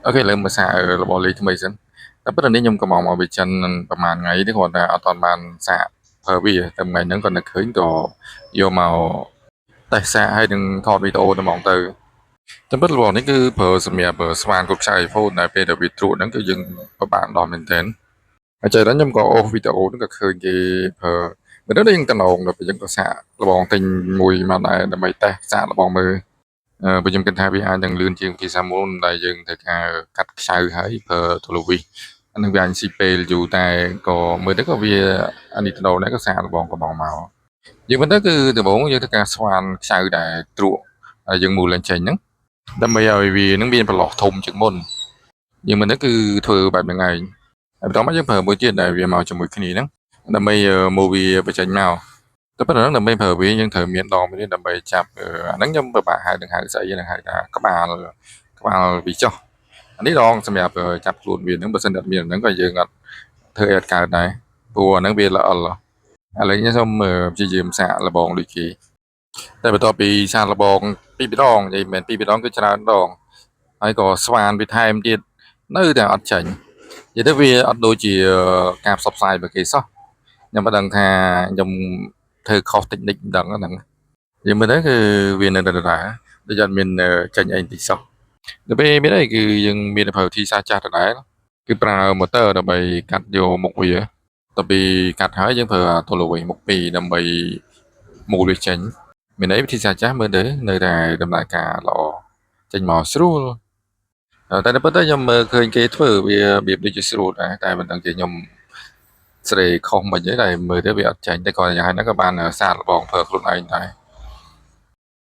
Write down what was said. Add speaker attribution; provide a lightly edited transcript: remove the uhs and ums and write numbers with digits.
Speaker 1: OK ឥឡូវមកសាករបស់លេងថ្មីសិនតែប៉ុន្តែនេះខ្ញុំក៏មកពីចិនប្រហែលថ្ងៃទេគ្រាន់តែអត់ទាន់បានសាកប្រើវាតែថ្ងៃហ្នឹងគាត់នឹកឃើញក៏យកមកតេស្តសាកហើយនឹងថតវីដេអូតែហ្មងទៅតែពិតរបស់នេះគឺប្រើសម្រាប់ស្វានគ្រប់ខ្សែ iPhone ដែលពេលដែលវាត្រួតហ្នឹងគឺយើងពិបាកដល់មែនទែនហើយចេះតែខ្ញុំក៏អូសវីដេអូហ្នឹងក៏ឃើញគេប្រើមិនដឹងយើងតំណងដល់ពេលយើងក៏សាកលបងទិញមួយមកដែរដើម្បីតេស្តសាកលបងមើលអឺបើខ្ញុំគិតថាវាអាចនឹងលឿនជាងភាសាមុនដែលយើងត្រូវការកាត់ខ្ចៅហើយប្រើទូលវីសអានឹងវាអាចស៊ីពេលយូរតែក៏មើលទៅក៏វាអានេះតំណងដែរក៏សាកលបងក៏បងមកយើងមិនទៅគឺដំបូងយើងត្រូវការស្វានខ្ចៅដែលត្រួតហើយយើងមូលឡើងចេញហ្នឹងដើម្បីឲ្យវានឹងមានប្រឡោះធំជាងមុនយើងមិនទៅគឺធ្វើបែបហ្នឹងឯងហើយបន្តមកយើងប្រើមួយទៀតដែលវាមកជាមួយគ្នាហ្នឹងដើម្បីមូវាបញ្ចេញមកតែប៉ុណ្ណឹងដើម្បីប្រើវាយើងត្រូវមានដងមួយនេះដើម្បីចាប់អាហ្នឹងខ្ញុំពិបាកហៅនឹងហៅស្អីហ្នឹងហៅថាក្បាលក្បាលវាចុះអានេះដងសម្រាប់ចាប់ខ្លួនវាហ្នឹងបើសិនតែអត់មានហ្នឹងក៏យើងអត់ធ្វើអីអត់កើតដែរព្រោះអាហ្នឹងវាល្អិលឥឡូវខ្ញុំសូមព្យាយាមសាកលបងដូចគេតែបន្ទាប់ពីសាកលបងពីរដងនិយាយមិនមែនពីរដងគឺច្រើនដងហើយក៏ស្វានវាថែមទៀតនៅតែអត់ចេញនិយាយទៅវាអត់ដូចជាការផ្សព្វផ្សាយរបស់គេសោះខ្ញុំមិនដឹងថាខ្ញុំធ្វើខុសតិចនិចមិនដឹងហ្នឹងនិយាយមើលទៅគឺវានៅតែដដែលដូចអត់មានចេញអីតិចសោះដល់ពេលមានអីគឺយើងមានប្រើវិធីសាស្ត្រចាស់ដដែលគឺប្រើ motor ដើម្បីកាត់យកមុខវាទៅពីកាត់ហើយយើងប្រើទល់វិញមុខពីរដើម្បីមូលវាចេញមានអីវិធីសាស្ត្រចាស់មើលទៅនៅតែដំណើរការល្អចេញមកស្រួលតែនៅពិតទៅខ្ញុំមើលឃើញគេធ្វើវារបៀបដូចជាស្រួលដែរតែមិនដឹងជាខ្ញុំស្រេខុសមិនទេតែមើលទៅវាអត់ចាញ់តែក៏យ៉ាងណាក៏បានសាកល្បងប្រើខ្លួនឯងដែរ។